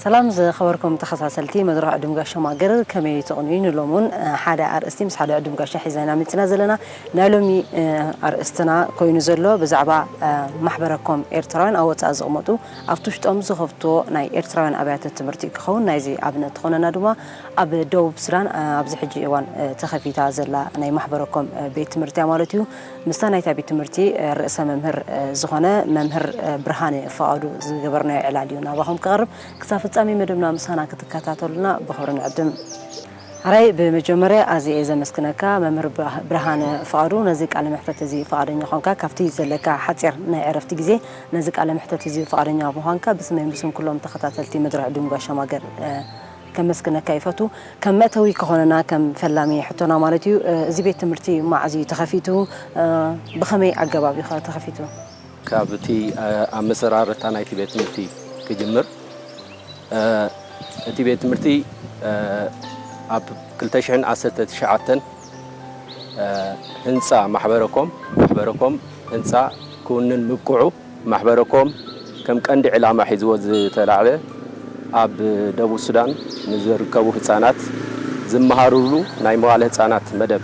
ሰላም ዝኸበርኩም ተኸታተልቲ መድረኽ ዕዱም ጋሻ ማገር፣ ከመይ ትቕንዩ? ንሎሚ እውን፣ እ፣ ሓደ ኣርእስቲ ምስ ሓደ ዕዱም ጋሻ ሒዘና መጺና ዘለና። ናይ ሎሚ፣ እ፣ ኣርእስትና ኮይኑ ዘሎ ብዛዕባ፣ እ፣ ማሕበረኮም ኤርትራውያን ኣብ ወጻኢ ዝቕመጡ ኣብቲ ውሽጦም ዝኸፍትዎ ናይ ኤርትራውያን ኣብያተ ትምህርቲ ክኸውን፣ ናይዚ ኣብነት ዝኾነና ድማ ኣብ ደቡብ ሱዳን፣ እ፣ ኣብዚ ሕጂ እዋን፣ እ፣ ተኸፊታ ዘላ ናይ ማሕበረኮም፣ እ፣ ቤት ትምህርቲ እያ ማለት እዩ። ምስታ ናይታ ቤት ትምህርቲ፣ እ፣ ርእሰ መምህር፣ እ፣ ዝኾነ መምህር፣ እ፣ ብርሃነ ፍቓዱ ዝገበርናዮ ዕላል እዩ ናባኹም ክቐርብ። ክሳብ ፍጻሜ መደብና ምሳና ክትከታተሉና ብኽብሪ ንዕድም። ሕራይ፣ ብመጀመርያ ኣዝየ እየ ዘመስግነካ መምህር ብርሃ-፣ ብርሃነ ፍቓዱ፣ ነዚ ቃለ መሕተት እዚ ፍቓደኛ ኾንካ፣ ካብቲ ዘለካ ሓጺር ናይ ዕረፍቲ ግዜ ነዚ ቃለ መሕተት እዚ ፍቓደኛ ምዃንካ ብስመይን ብስም ኩሎም ተኸታተልቲ መድረኽ ዕዱም ጋሻ ማገር፣ እ፣ ከመስግነካ ይፈቱ። ከም መእተዊ ክኾነና፣ ከም ፈላሚ ሕቶና ማለት እዩ፣ እ፣ እዚ ቤት ትምህርቲ መዓዝ እዩ ተኸፊቱ? እ፣ ብኸመይ ኣገባብ እዩ ኸ ተኸፊቱ? ካብ እቲ፣ እ፣ ኣመሰራርታ ናይቲ ቤት ትምህርቲ ክጅምር፣ እ፣ እቲ ቤት ትምህርቲ፣ እ፣ ኣብ ክልተ ሽሕን ዓሰርተ ትሽዓተን፣ እ፣ ህንጻ ማሕበረኮም፣ ማሕበረኮም ህንጻ ክውንን ምብቅዑ፣ ማሕበረኮም ከም ቀንዲ ዕላማ ሒዝዎ ዝተላዕለ፣ ኣብ ደቡብ ሱዳን ንዝርከቡ ህጻናት ዝመሃሩሉ ናይ መዋለ ህጻናት መደብ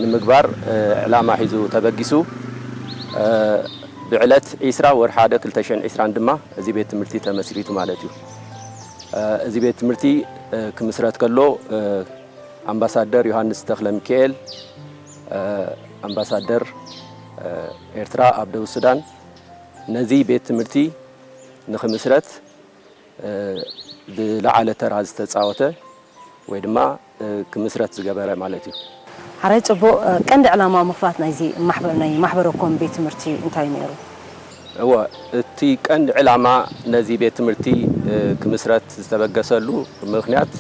ንምግባር፣ እ፣ ዕላማ ሒዙ ተበጊሱ፣ እ፣ ብዕለት ዒስራ ወርሒ ሓደ ክልተ ሽሕን ዕስራን ድማ እዚ ቤት ትምህርቲ ተመስሪቱ ማለት እዩ። እ፣ እዚ ቤት ትምህርቲ፣ እ፣ ክምስረት ከሎ፣ እ፣ ኣምባሳደር ዮሃንስ ተኽለ ሚካኤል፣ እ፣ ኣምባሳደር፣ እ፣ ኤርትራ ኣብ ደቡብ ሱዳን ነዚ ቤት ትምህርቲ ንኽምስረት፣ እ፣ ዝለዓለ ተራ ዝተጻወተ ወይ ድማ፣ እ፣ ክምስረት ዝገበረ ማለት እዩ። ሕራይ ጽቡቕ፣ እ፣ ቀንዲ ዕላማ ምኽፋት ናይዚ ማሕበር-፣ ናይ ማሕበረኮም ቤት ትምህርቲ እንታይ እዩ ነይሩ? እወ፣ እቲ ቀንዲ ዕላማ ነዚ ቤት ትምህርቲ፣ እ፣ ክምስረት ዝተበገሰሉ ምኽንያት፣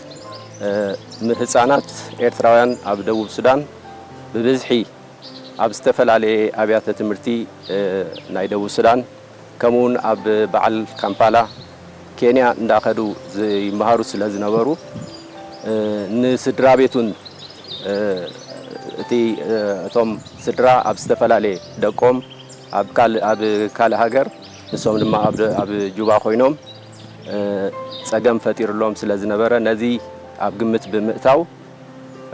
እ፣ ም-፣ ህጻናት ኤርትራውያን ኣብ ደቡብ ሱዳን ብብዝሒ ኣብ ዝተፈላለየ ኣብያተ ትምህርቲ፣ እ፣ ናይ ደቡብ ሱዳን፣ ከምኡውን ኣብ በዓል ካምፓላ ኬንያ እንዳኸዱ ዝ-፣ ይመሃሩ ስለ ዝነበሩ፣ እ፣ ንስድራ ቤቱን፣ እ፣ እቲ፣ እ፣ እቶም ስድራ ኣብ ዝተፈላለየ ደቆም ኣብ ካል-፣ ኣብ ካልእ ሃገር፣ ንሶም ድማ ኣብ ደ-፣ ኣብ ጁባ ኮይኖም፣ እ፣ ጸገም ፈጢሩሎም ስለ ዝነበረ፣ ነዚ ኣብ ግምት ብምእታው፣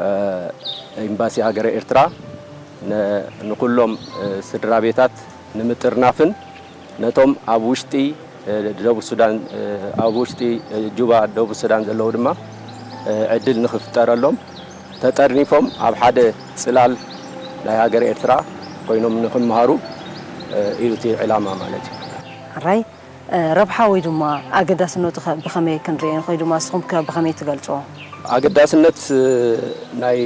እ፣ ኤምባሲ ሃገረ ኤርትራ ነ-፣ ንኹሎም፣ እ፣ ስድራ ቤታት ንምጥርናፍን ነቶም ኣብ ውሽጢ፣ እ፣ ደቡብ ሱዳን፣ እ፣ ኣብ ውሽጢ፣ እ፣ ጁባ ደቡብ ሱዳን ዘለዉ ድማ፣ እ፣ ዕድል ንኽፍጠረሎም ተጠርኒፎም ኣብ ሓደ ጽላል ናይ ሃገረ ኤርትራ ኮይኖም ንኽመሃሩ፣ እ፣ እዩ እቲ ዕላማ ማለት እዩ። ሕራይ፣ እ፣ ረብሓ ወይ ድማ ኣገዳስነቱ ኸ ብኸመይ ክንርእዮ ንኽእል? ድማ ንስኹም ከ ብኸመይ ትገልጽዎ? ኣገዳስነት፣ እ፣ ናይ፣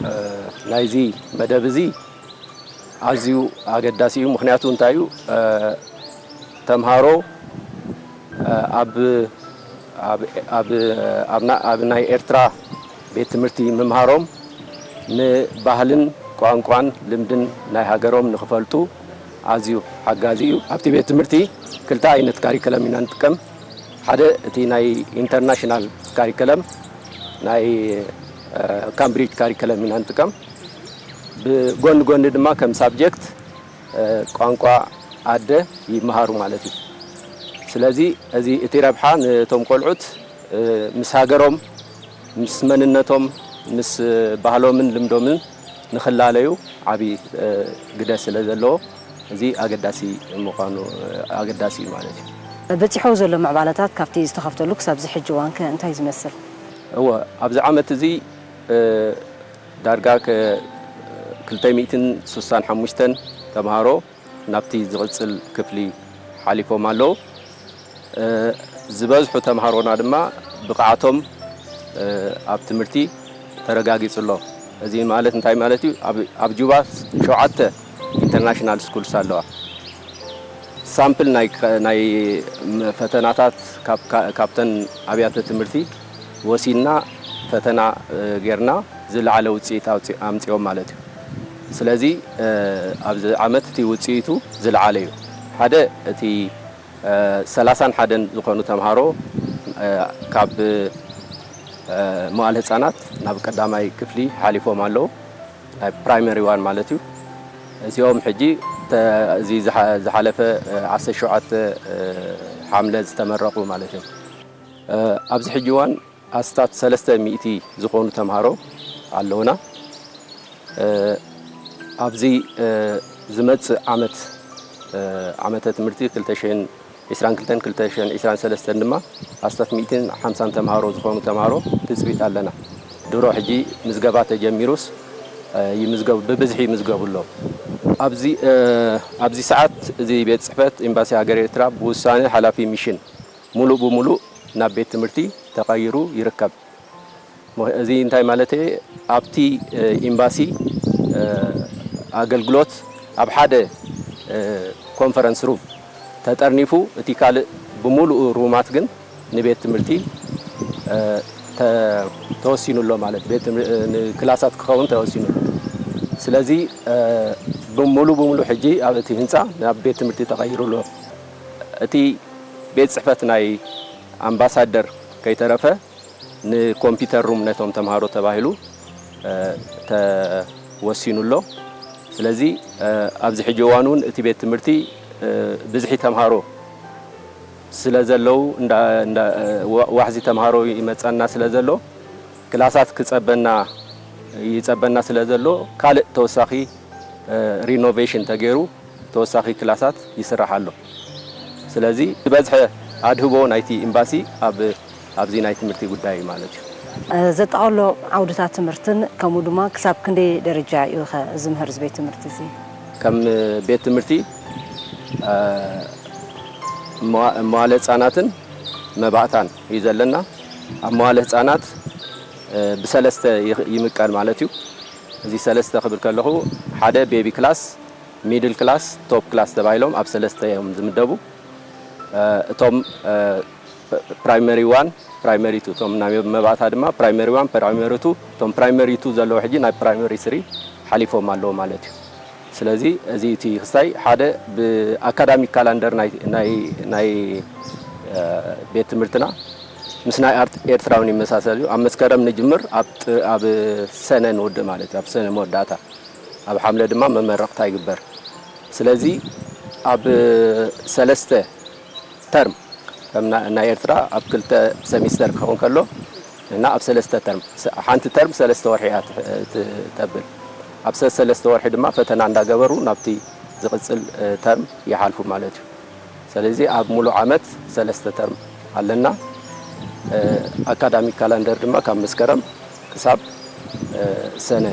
እ፣ ናይዚ መደብ እዚ ኣዝዩ ኣገዳሲ እዩ። ምኽንያቱ እንታይ እዩ? እ፣ ተምሃሮ፣ እ፣ ኣብ፣ ኣብ፣ ኣብ፣ ኣብ ና-፣ ኣብ ናይ ኤርትራ ቤት ትምህርቲ ምምሃሮም ንባህልን ቋንቋን ልምድን ናይ ሃገሮም ንኽፈልጡ ኣዝዩ ሓጋዚ እዩ። ኣብቲ ቤት ትምህርቲ ክልተ ዓይነት ካሪከለም ኢና ንጥቀም። ሓደ እቲ ናይ ኢንተርናሽናል ካሪከለም፣ ናይ፣ እ፣ ካምብሪጅ ካሪከለም ኢና ንጥቀም። ብጎኒ ጎኒ ድማ ከም ሳብጀክት፣ እ፣ ቋንቋ ኣደ ይመሃሩ ማለት እዩ። ስለዚ እዚ እቲ ረብሓ ነቶም ቆልዑት፣ እ፣ ምስ ሃገሮም፣ ምስ መንነቶም፣ ምስ ባህሎምን ልምዶምን ንኽላለዩ ዓቢ፣ እ፣ ግደ ስለ ዘለዎ፣ እዚ ኣገዳሲ ምዃኑ፣ እ፣ ኣገዳሲ እዩ ማለት እዩ። በጺሕዎ ዘሎ ምዕባለታት ካብቲ ዝተኸፍተሉ ክሳብ እዚ ሕጂ እዋን ከ እንታይ ዝመስል? እወ፣ ኣብዚ ዓመት እዚ፣ እ፣ ዳርጋ ከ-፣ ክልተ ሚእትን ስሳን ሓሙሽተን ተምሃሮ ናብቲ ዝቕጽል ክፍሊ ሓሊፎም ኣለዉ። እ፣ ዝበዝሑ ተምሃሮና ድማ ብቕዓቶም፣ እ፣ ኣብ ትምህርቲ ተረጋጊጹ ኣሎ። እዚ ማለት እንታይ ማለት እዩ? ኣብ፣ ኣብ ጁባ ሸውዓተ ኢንተርናሽናል ስኩልስ ኣለዋ። ሳምፕል ናይ ከ-፣ ናይ ም-፣ ፈተናታት ካብ፣ ካ-፣ ካብተን ኣብያተ ትምህርቲ ወሲድና ፈተና፣ እ፣ ጌርና ዝለዓለ ውጽኢት ኣውጺ-፣ ኣምጺኦም ማለት እዩ። ስለዚ፣ እ፣ ኣብዚ ዓመት እቲ ውጽኢቱ ዝለዓለ እዩ። ሓደ እቲ፣ እ፣ ሰላሳን ሓደን ዝኾኑ ተምሃሮ፣ እ፣ ካብ፣ እ፣ መዋል ህጻናት ናብ ቀዳማይ ክፍሊ ሓሊፎም ኣለዉ። ናይ ፕራይመሪ ዋን ማለት እዩ። እዚኦም ሕጂ ተ-፣ እዚ ዝሓ-፣ ዝሓለፈ፣ እ፣ ዓሰርተ ሸውዓተ፣ እ፣ ሓምለ ዝተመረቑ ማለት እዮም። ኣብዚ ሕጂ እዋን ኣስታት ሰለስተ ሚእቲ ዝኾኑ ተምሃሮ ኣለውና። ኣብዚ ዝመጽእ ዓመት፣ ዓመተ ትምህርቲ ክልተ ሽሕን ዕስራን ክልተን ክልተ ሽሕን ዕስራን ሰለስተን ድማ ኣስታት ሚእትን ሓምሳን ተምሃሮ ዝኾኑ ተምሃሮ ትጽቢት ኣለና። ድሮ ሕጂ ምዝገባ ተጀሚሩስ ይምዝገቡ፣ ብብዝሒ ይምዝገቡ ኣለዉ። ኣብዚ ኣብዚ ሰዓት እዚ ቤት ጽሕፈት ኤምባሲ ሃገር ኤርትራ ብውሳነ ሓላፊ ሚሽን ሙሉእ ብሙሉእ ናብ ቤት ትምህርቲ ተቐይሩ ይርከብ። እዚ እንታይ ማለት እየ? ኣብቲ ኤምባሲ ኣገልግሎት ኣብ ሓደ ኮንፈረንስ ሩም ተጠርኒፉ፣ እቲ ካልእ ብሙሉኡ ሩማት ግን ንቤት ትምህርቲ ተወሲኑ ኣሎ ማለት፣ ንክላሳት ክኸውን ተወሲኑ ኣሎ። ስለዚ ብሙሉ ብሙሉ ሕጂ ኣብ እቲ ህንፃ ናብ ቤት ትምህርቲ ተቐይሩ ኣሎ። እቲ ቤት ፅሕፈት ናይ ኣምባሳደር ከይተረፈ ንኮምፒውተር ሩም ነቶም ተምሃሮ ተባሂሉ ተወሲኑ ኣሎ። ስለዚ ኣብዚ ሕጂ እዋን እውን እቲ ቤት ትምህርቲ ብዝሒ ተምሃሮ ስለ ዘለዉ፣ ዋሕዚ ተምሃሮ ይመፀና ስለ ዘሎ፣ ክላሳት ክፀበና ይፀበና ስለ ዘሎ፣ ካልእ ተወሳኺ ሪኖቬሽን ተገይሩ ተወሳኺ ክላሳት ይስራሕ ኣሎ። ስለዚ ዝበዝሐ ኣድህቦ ናይቲ ኤምባሲ ኣብ ኣብዚ ናይ ትምህርቲ ጉዳይ እዩ ማለት እዩ። ዘጠቓሎ ዓውድታት ትምህርትን ከምኡ ድማ ክሳብ ክንደይ ደረጃ እዩ ኸ ዝምህር እዚ ቤት ትምህርቲ እዚ? ከም ቤት ትምህርቲ መዋለ ህፃናትን መባእታን እዩ ዘለና። ኣብ መዋለ ህፃናት ብሰለስተ ይምቀል ማለት እዩ። እዚ ሰለስተ ክብል ከለኹ ሓደ ቤቢ ክላስ፣ ሚድል ክላስ፣ ቶፕ ክላስ ተባሂሎም ኣብ ሰለስተ እዮም ዝምደቡ። እቶም ፕራይመሪ ዋን፣ ፕራይመሪ ቱ፣ እቶም ናይ መባእታ ድማ ፕራይመሪ ዋን፣ ፕራይመሪ ቱ፣ እቶም ፕራይመሪ ቱ ዘለዉ ሕጂ ናይ ፕራይመሪ ስሪ ሓሊፎም ኣለዉ ማለት እዩ። ስለዚ እዚ እቲ ክስታይ ሓደ ብኣካዳሚክ ካላንደር ናይ ቤት ትምህርትና ምስ ናይ ኤርትራውን ይመሳሰል እዩ። ኣብ መስከረም ንጅምር፣ ኣብ ሰነ ንወድእ ማለት እዩ፣ ኣብ ሰነ መወዳእታ። ኣብ ሓምለ ድማ መመረቕታ ይግበር። ስለዚ ኣብ ሰለስተ ተርም፣ ከም ናይ ኤርትራ ኣብ ክልተ ሰሚስተር ክኸውን ከሎ፣ ንሕና ኣብ ሰለስተ ተርም፣ ሓንቲ ተርም ሰለስተ ወርሒ እያ ተብል። ኣብ ሰለስተ ወርሒ ድማ ፈተና እንዳገበሩ ናብቲ ዝቕፅል ተርም ይሓልፉ ማለት እዩ። ስለዚ ኣብ ሙሉእ ዓመት ሰለስተ ተርም ኣለና። ኣካዳሚክ ካላንደር ድማ ካብ መስከረም ክሳብ ሰነ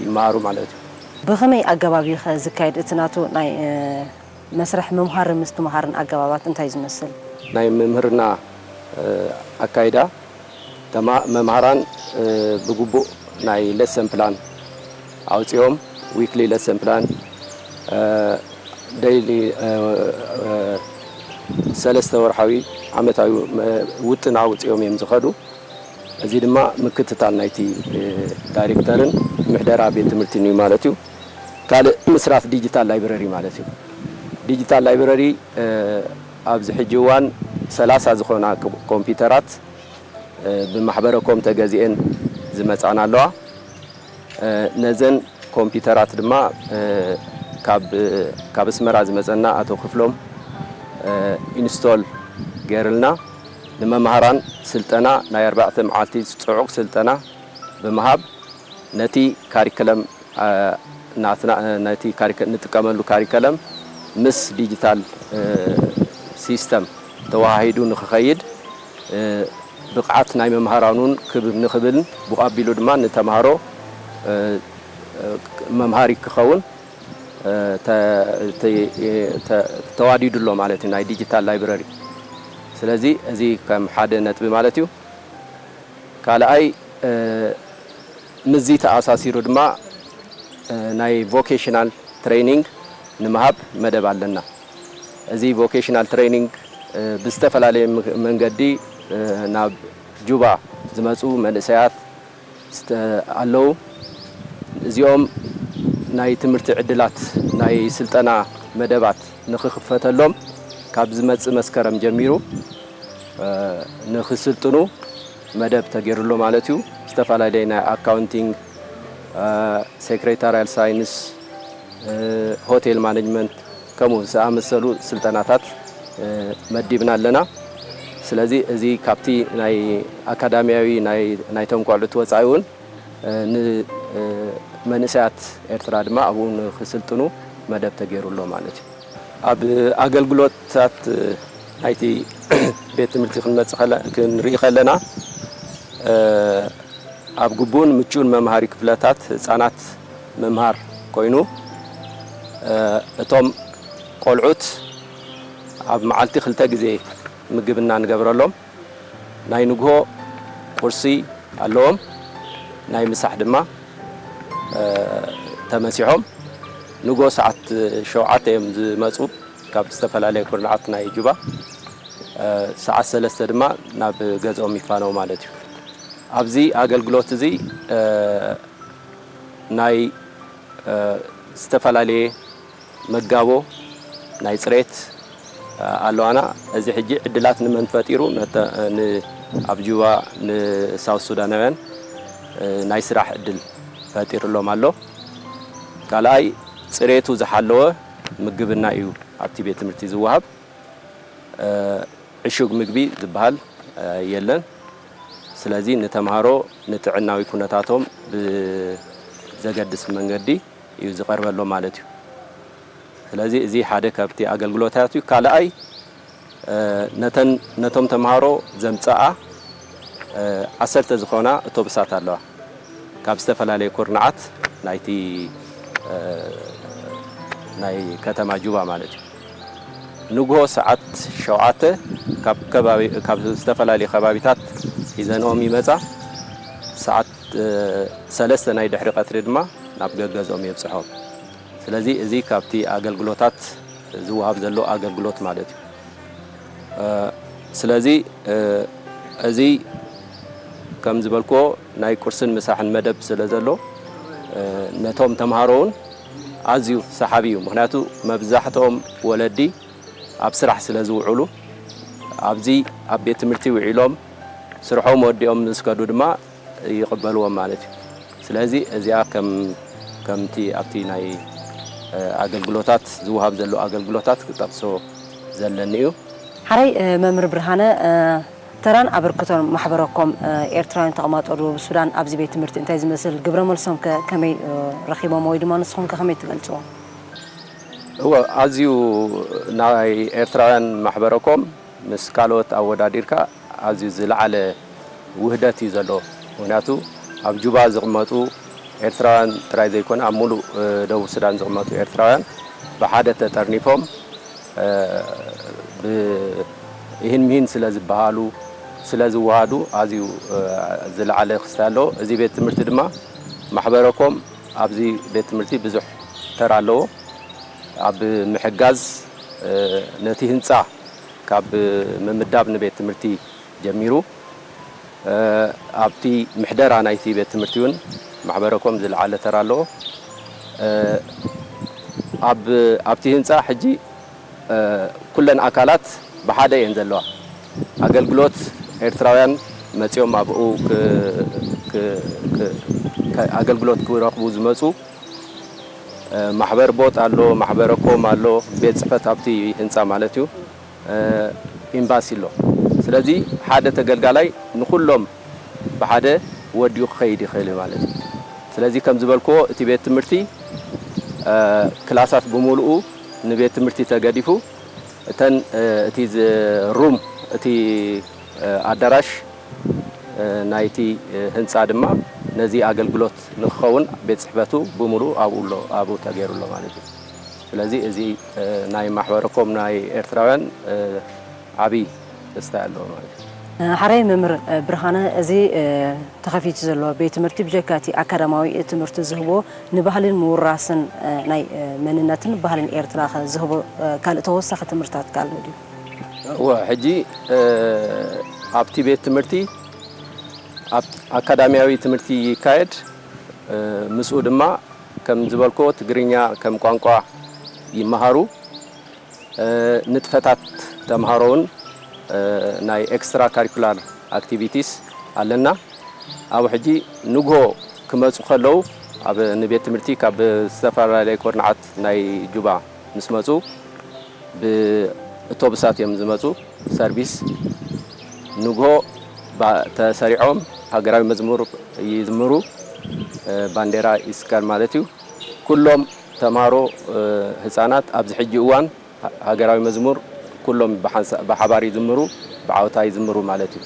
ይመሃሩ ማለት እዩ። ብኸመይ ኣገባብ እዩ ኸ ዝካየድ እቲ ናቱ ናይ መስርሕ ምምሃርን ምስትምሃርን ኣገባባት እንታይ ዝመስል? ናይ ምምህርና ኣካይዳ ተማ መምሃራን ብግቡእ ናይ ለሰን ፕላን ኣውፂኦም፣ ዊክሊ ለሰን ፕላን፣ ደይሊ ሰለስተ ወርሓዊ ዓመታዊ ውጥን ኣውፂኦም እዮም ዝኸዱ። እዚ ድማ ምክትታል ናይቲ ዳይሬክተርን ምሕደራ ቤት ትምህርትን እዩ ማለት እዩ። ካልእ ምስራት ዲጂታል ላይብረሪ ማለት እዩ። ዲጂታል ላይብረሪ ኣብዚ ሕጂ እዋን ሰላሳ ዝኾና ኮምፒውተራት ብማሕበረኮም ተገዚኤን ዝመፃና ኣለዋ። ነዘን ኮምፒውተራት ድማ ካብ ኣስመራ ዝመፀና ኣቶ ክፍሎም ኢንስቶል ገይርልና፣ ንመምሃራን ስልጠና ናይ ኣርባዕተ መዓልቲ ፅዑቕ ስልጠና ብምሃብ፣ ነቲ ካሪክለም ናትና ነቲ ንጥቀመሉ ካሪከለም ምስ ዲጂታል ሲስተም ተወሃሂዱ ንክኸይድ ብቕዓት ናይ መምሃራኑን ክብ ንኽብልን ብኡ ኣቢሉ ድማ ንተምሃሮ መምሃሪ ክኸውን ተዋዲዱ ኣሎ ማለት እዩ፣ ናይ ዲጂታል ላይብረሪ። ስለዚ እዚ ከም ሓደ ነጥቢ ማለት እዩ። ካልኣይ ምስዚ ተኣሳሲሩ ድማ ናይ ቮኬሽናል ትሬኒንግ ንምሃብ መደብ ኣለና። እዚ ቮኬሽናል ትሬኒንግ ብዝተፈላለየ መንገዲ ናብ ጁባ ዝመፁ መንእሰያት ኣለዉ። እዚኦም ናይ ትምህርቲ ዕድላት ናይ ስልጠና መደባት ንኽኽፈተሎም ካብ ዝመፅእ መስከረም ጀሚሩ ንኽስልጥኑ መደብ ተገይሩሎ ማለት እዩ። ዝተፈላለየ ናይ ኣካውንቲንግ፣ ሴክሬታሪያል ሳይንስ፣ ሆቴል ማኔጅመንት ከምኡ ዝኣመሰሉ ስልጠናታት መዲብና ኣለና። ስለዚ እዚ ካብቲ ናይ ኣካዳሚያዊ ናይ ናይቶም ቆልዑት ወጻኢ እውን ንመንእሰያት ኤርትራ ድማ ኣብኡ ንክስልጥኑ መደብ ተገይሩ ኣሎ ማለት እዩ። ኣብ ኣገልግሎታት ናይቲ ቤት ትምህርቲ ክንመጽእ ክንርኢ ከለና ኣብ ግቡን ምቹን መምሃሪ ክፍለታት ህጻናት ምምሃር ኮይኑ እቶም ቆልዑት ኣብ መዓልቲ ክልተ ግዜ ምግብና ንገብረሎም። ናይ ንግሆ ቁርሲ ኣለዎም። ናይ ምሳሕ ድማ ተመሲሖም ንግሆ ሰዓት ሸውዓተ እዮም ዝመፁ ካብ ዝተፈላለየ ኩርናዓት ናይ ጁባ። ሰዓት ሰለስተ ድማ ናብ ገዝኦም ይፋነው ማለት እዩ። ኣብዚ ኣገልግሎት እዚ ናይ ዝተፈላለየ መጋቦ ናይ ፅሬት ኣለዋና። እዚ ሕጂ ዕድላት ንመን ፈጢሩ? ኣብ ጁባ ንሳውት ሱዳናውያን ናይ ስራሕ ዕድል ፈጢሩሎም ኣሎ። ካልኣይ ፅሬቱ ዝሓለወ ምግብና እዩ ኣብቲ ቤት ትምህርቲ ዝወሃብ። ዕሹግ ምግቢ ዝበሃል የለን። ስለዚ ንተምሃሮ ንጥዕናዊ ኩነታቶም ብዘገድስ መንገዲ እዩ ዝቐርበሎም ማለት እዩ። ስለዚ እዚ ሓደ ካብቲ ኣገልግሎታት እዩ። ካልኣይ ነቶም ተምሃሮ ዘምፀኣ ዓሰርተ ዝኾና ኣውቶቡሳት ኣለዋ ካብ ዝተፈላለየ ኩርናዓት ናይቲ ናይ ከተማ ጁባ ማለት እዩ። ንግሆ ሰዓት ሸውዓተ ካብ ዝተፈላለዩ ከባቢታት ሒዘንኦም ይመፃ። ሰዓት ሰለስተ ናይ ድሕሪ ቀትሪ ድማ ናብ ገገዝኦም የብፅሖም። ስለዚ እዚ ካብቲ ኣገልግሎታት ዝወሃብ ዘሎ ኣገልግሎት ማለት እዩ። ስለዚ እዚ ከም ዝበልክዎ ናይ ቁርስን ምሳሕን መደብ ስለ ዘሎ ነቶም ተምሃሮ እውን ኣዝዩ ሰሓቢ እዩ። ምክንያቱ መብዛሕትኦም ወለዲ ኣብ ስራሕ ስለ ዝውዕሉ ኣብዚ ኣብ ቤት ትምህርቲ ውዒሎም ስርሖም ወዲኦም ምስ ከዱ ድማ ይቕበልዎም ማለት እዩ። ስለዚ እዚኣ ከም ከምቲ ኣብቲ ናይ ኣገልግሎታት ዝወሃብ ዘሎ ኣገልግሎታት ክጠቕሶ ዘለኒ እዩ። ሓራይ መምህር ብርሃነ፣ ተራን ኣበርክቶን ማሕበረኮም ኤርትራውያን ተቐማጦ ደቡብ ሱዳን ኣብዚ ቤት ትምህርቲ እንታይ ዝመስል? ግብረ መልሶም ከ ከመይ ረኺቦሞ ወይ ድማ ንስኹም ከ ከመይ ትገልጽዎ? እወ፣ ኣዝዩ ናይ ኤርትራውያን ማሕበረኮም ምስ ካልኦት ኣወዳዲርካ ኣዝዩ ዝለዓለ ውህደት እዩ ዘለዎ። ምክንያቱ ኣብ ጁባ ዝቕመጡ ኤርትራውያን ጥራይ ዘይኮነ ኣብ ሙሉእ ደቡብ ሱዳን ዝቕመጡ ኤርትራውያን ብሓደ ተጠርኒፎም ብኢሂን ምሂን ስለ ዝበሃሉ ስለ ዝወሃዱ ኣዝዩ ዝለዓለ ክስታይ ኣለዎ። እዚ ቤት ትምህርቲ ድማ ማሕበረኮም ኣብዚ ቤት ትምህርቲ ብዙሕ ተራ ኣለዎ። ኣብ ምሕጋዝ ነቲ ህንፃ ካብ ምምዳብ ንቤት ትምህርቲ ጀሚሩ ኣብቲ ምሕደራ ናይቲ ቤት ትምህርቲ እውን ማሕበረኮም ዝለዓለ ተራ ኣለዎ። ኣብቲ ህንፃ ሕጂ ኩለን ኣካላት ብሓደ እየን ዘለዋ። ኣገልግሎት ኤርትራውያን መፂኦም ኣብኡ ኣገልግሎት ክረኽቡ ዝመፁ ማሕበር ቦጥ ኣሎ፣ ማሕበረ ኮም ኣሎ፣ ቤት ፅሕፈት ኣብቲ ህንፃ ማለት እዩ፣ ኤምባሲ ኣሎ። ስለዚ ሓደ ተገልጋላይ ንኩሎም ብሓደ ወዲኡ ክኸይድ ይኽእል እዩ ማለት እዩ። ስለዚ ከም ዝበልክዎ እቲ ቤት ትምህርቲ ክላሳት ብምሉኡ ንቤት ትምህርቲ ተገዲፉ እተን እቲ ሩም እቲ ኣዳራሽ ናይቲ ህንፃ ድማ ነዚ ኣገልግሎት ንክኸውን ቤት ፅሕፈቱ ብምሉኡ ኣብኡ ኣሎ ኣብኡ ተገይሩ ኣሎ ማለት እዩ። ስለዚ እዚ ናይ ማሕበረኮም ናይ ኤርትራውያን ዓብዪ ክስታይ ኣለዎ ማለት እዩ። ሓራይ መምህር ብርሃነ፣ እዚ ተኸፊቱ ዘሎ ቤት ትምህርቲ ብጀካ እቲ ኣካዳማዊ ትምህርቲ ዝህቦ ንባህልን ምውራስን ናይ መንነትን ባህልን ኤርትራ ከ ዝህቦ ካልእ ተወሳኺ ትምህርትታት ከ ኣሎ ድዩ? እወ፣ ሕጂ ኣብቲ ቤት ትምህርቲ ኣካዳሚያዊ ትምህርቲ ይካየድ። ምስኡ ድማ ከም ዝበልኮ ትግርኛ ከም ቋንቋ ይመሃሩ። ንጥፈታት ተምሃሮ እውን ናይ ኤክስትራ ካሪኩላር ኣክቲቪቲስ ኣለና። ኣብኡ ሕጂ ንግሆ ክመፁ ከለዉ ኣብ ንቤት ትምህርቲ ካብ ዝተፈላለየ ኮርናዓት ናይ ጁባ ምስ መፁ ብእቶብሳት እዮም ዝመፁ። ሰርቪስ ንግሆ ባ-፣ ተሰሪዖም ሃገራዊ መዝሙር ይዝምሩ፣ እ፣ ባንዴራ ይስቀል ማለት እዩ። ኩሎም ተምሃሮ፣ እ፣ ህፃናት ኣብዚ ሕጂ እዋን ሃ-፣ ሃገራዊ መዝሙር ኩሎም ብሓንሳ-፣ ብሓባር ይዝምሩ፣ ብዓውታ ይዝምሩ ማለት እዩ።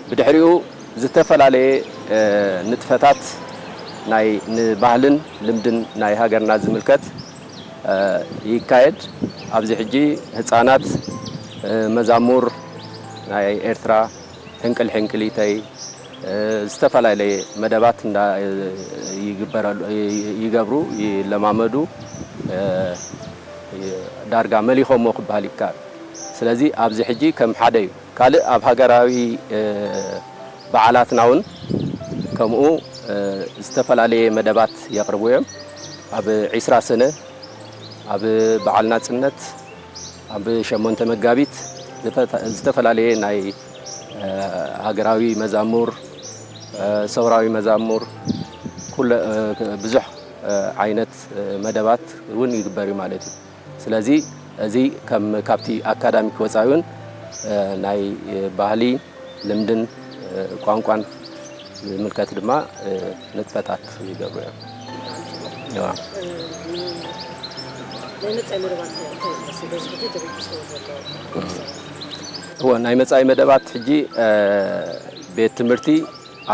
ብድሕሪኡ ዝተፈላለየ፣ እ፣ ንጥፈታት ናይ ንባህልን ልምድን ናይ ሃገርና ዝምልከት፣ እ፣ ይካየድ። ኣብዚ ሕጂ ህፃናት፣ እ፣ መዛሙር ናይ ኤርትራ፣ ሕንቅል ሕንቅሊተይ፣ እ፣ ዝተፈላለየ መደባት እንዳ፣ እ፣ ይግበረሉ፣ ይ-፣ ይገብሩ፣ ይለማመዱ፣ እ፣ ዳርጋ መሊኾሞ ክበሃል ይከኣል። ስለዚ ኣብዚ ሕጂ ከም ሓደ እዩ። ካልእ ኣብ ሃገራዊ፣ እ፣ በዓላትና እውን ከምኡ፣ እ፣ ዝተፈላለየ መደባት የቕርቡ እዮም። ኣብ ዒስራ ሰነ፣ ኣብ በዓል ናጽነት፣ ኣብ ሸሞንተ መጋቢት ዝፈ-፣ ዝተፈላለየ ናይ፣ እ፣ ሃገራዊ መዛሙር፣ እ፣ ሰውራዊ መዛሙር፣ ኩለ-፣ እ፣ ብዙሕ፣ እ፣ ዓይነት፣ እ፣ መደባት እውን ይግበር እዩ ማለት እዩ። ስለዚ እዚ ከም ካብቲ ኣካዳሚክ ወጻኢ እውን፣ እ፣ ናይ፣ እ፣ ባህሊ፣ ልምድን፣ እ፣ ቋንቋን ዝምልከት ድማ፣ እ፣ ንጥፈታት ይገብሩ እዮም። እዋ። ናይ መጻኢ መደባት እንታይ ይመስል? በዚ ሕጂ ተበጊስዎ ዘሎ? እወ፣ ናይ መጻኢ መደባት ሕጂ፣ እ፣ ቤት ትምህርቲ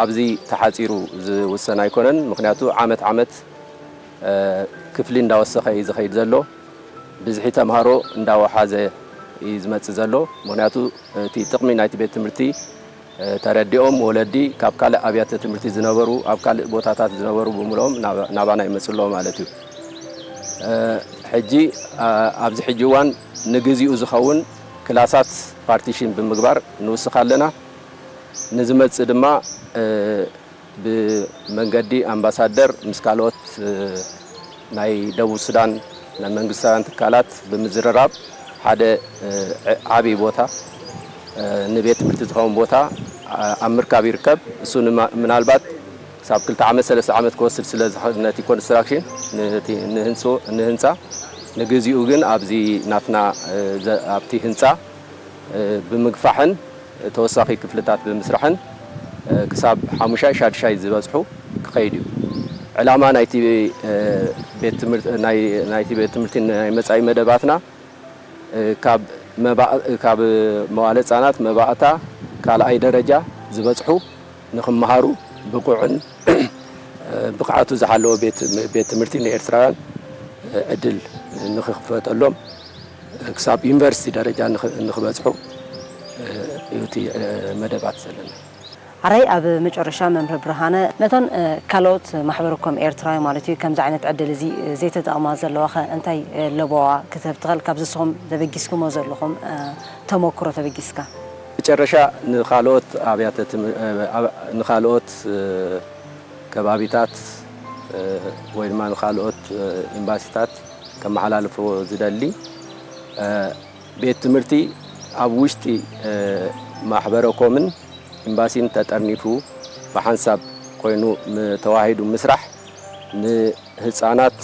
ኣብዚ ተሓጺሩ ዝውሰን ኣይኮነን። ምኽንያቱ ዓመት ዓመት፣ እ፣ ክፍሊ እንዳወሰኸ እዩ ዝኸይድ ዘሎ። ብዝሒ ተምሃሮ እንዳወሓዘ እዩ ዝመጽእ ዘሎ። ምኽንያቱ እቲ ጥቕሚ ናይቲ ቤት ትምህርቲ፣ እ፣ ተረዲኦም ወለዲ ካብ ካልእ ኣብያተ ትምህርቲ ዝነበሩ፣ ኣብ ካልእ ቦታታት ዝነበሩ ብምልኦም ናብ-፣ ናባና ይመጽእ ኣለዎ ማለት እዩ። እ፣ ሕጂ፣ ኣ-፣ ኣብዚ ሕጂ እዋን ንግዚኡ ዝኸውን ክላሳት ፓርቲሽን ብምግባር ንውስኽ ኣለና። ንዝመጽእ ድማ፣ እ፣ ብመንገዲ ኣምባሳደር ምስ ካልኦት፣ እ፣ ናይ ደቡብ ሱዳን ናይ መንግስታውያን ትካላት ብምዝርራብ ሓደ፣ እ፣ ዕ-፣ ዓብዪ ቦታ፣ እ፣ ንቤት ትምህርቲ ዝኸውን ቦታ፣ ኣ-፣ ኣብ ምርካብ ይርከብ። እሱ ንማ-፣ ምናልባት ክሳብ ክልተ ዓመት፣ ሰለስተ ዓመት ክወስድ ስለ ዝኽእል ነቲ ኮንስትራክሽን፣ ነቲ ንህንጾ-፣ ንህንጻ፣ ንግዚኡ ግን ኣብዚ ናትና፣ እ፣ ዘ-፣ ኣብቲ ህንጻ፣ እ፣ ብምግፋሕን ተወሳኺ ክፍልታት ብምስራሕን፣ እ፣ ክሳብ ሓሙሻይ፣ ሻድሻይ ዝበጽሑ ክኸይድ እዩ። ዕላማ ናይቲ፣ እ፣ ቤት ትምህርቲ፣ ናይ፣ ናይቲ ቤት ትምህርቲ ናይ መጻኢ መደባትና፣ እ፣ ካብ መባእ-፣ ካብ መዋለ ህጻናት መባእታ ካልኣይ ደረጃ ዝበጽሑ ንኽመሃሩ ብቑዕን፣ እ፣ ብቕዓቱ ዝሓለወ ቤት፣ ቤት ትምህርቲ ንኤርትራውያን፣ እ፣ ዕድል ንኽኽፈተሎም፣ እ፣ ክሳብ ዩኒቨርሲቲ ደረጃ ንኽ-፣ ንኽበጽሑ፣ እ፣ እዩ እቲ፣ እ፣ መደባት ዘለና። ኣራይ ኣብ መጨረሻ መምህር ብርሃነ፣ ነተን፣ እ፣ ካልኦት ማሕበረኮም ኤርትራዊ ማለት እዩ፣ ከምዚ ዓይነት ዕድል እዚ፣ እ፣ ዘይተጠቕማ ዘለዋ ኸ እንታይ፣ እ፣ ለበዋ ክትህብ ትኽእል? ካብ ዝስኹም ተበጊስኩሞ ዘለኹም፣ እ፣ ተመክሮ ተበጊስካ። መጨረሻ ንኻልኦት ኣብያተ ትም-፣ እ፣ ኣብ-፣ ንኻልኦት፣ እ፣ ከባቢታት፣ እ፣ ወይ ድማ ንኻልኦት፣ እ፣ ኤምባሲታት ከመሓላልፎ ዝደሊ፣ እ፣ ቤት ትምህርቲ ኣብ ውሽጢ፣ እ፣ ማሕበረኮምን ኤምባሲን ተጠርኒፉ ብሓንሳብ ኮይኑ ም-፣ ተዋሂዱ ምስራሕ ንህፃናት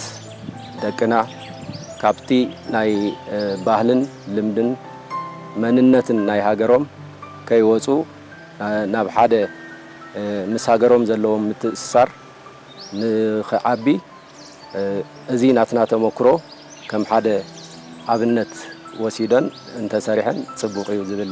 ደቅና ካብቲ ናይ፣ እ፣ ባህልን ልምድን መንነትን ናይ ሃገሮም ከይወፁ፣ እ፣ ናብ ሓደ፣ እ፣ ምስ ሃገሮም ዘለዎም ምትእስሳር ንኽዓቢ፣ እ፣ እዚ ናትና ተመክሮ ከም ሓደ ኣብነት ወሲደን እንተሰሪሐን ጽቡቕ እዩ ዝብል፣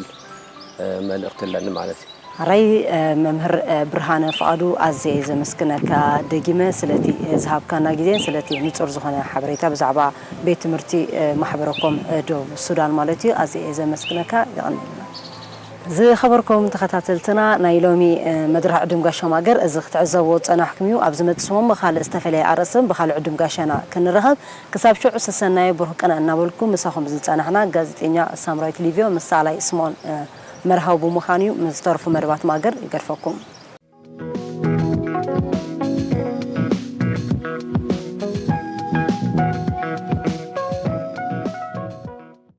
እ፣ መልእኽቲ ኣለኒ ማለት እዩ። ኣራይ፣ እ፣ መምህር፣ እ፣ ብርሃነ ፍቓዱ፣ ኣዝየ እየ ዘመስግነካ ደጊመ ስለቲ፣ እ፣ ዝሃብካና ግዜን ስለቲ ንጹር ዝኾነ ሓበሬታ ብዛዕባ ቤት ትምህርቲ፣ እ፣ ማሕበረኮም፣ እ፣ ደቡብ ሱዳን ማለት እዩ። ኣዝየ እየ ዘመስግነካ። የቐንየልና። ዝኸበርኩም ተኸታተልትና፣ ናይ ሎሚ፣ እ፣ መድረኽ ዕዱም ጋሻ ማገር እዚ ክትዕዘብዎ ዝጸናሕኩም እዩ። ኣብ ዝመጽእ ሰሙን ብኻልእ ዝተፈለየ ኣርእስትን ብኻልእ ዕዱም ጋሻና ክንራኸብ። ክሳብ ሽዑ ሰሰናዩ ብሩኽ ቅነ እናበልኩ ምሳኹም ዝጸናሕና ጋዜጠኛ ሳምራዊት ሊቭዮ ምስ ሳላይ ስምኦን፣ እ፣ መርሃዊ ብምዃን እዩ። ምስ ዝተረፉ መደባት ማገር ይገድፈኩም።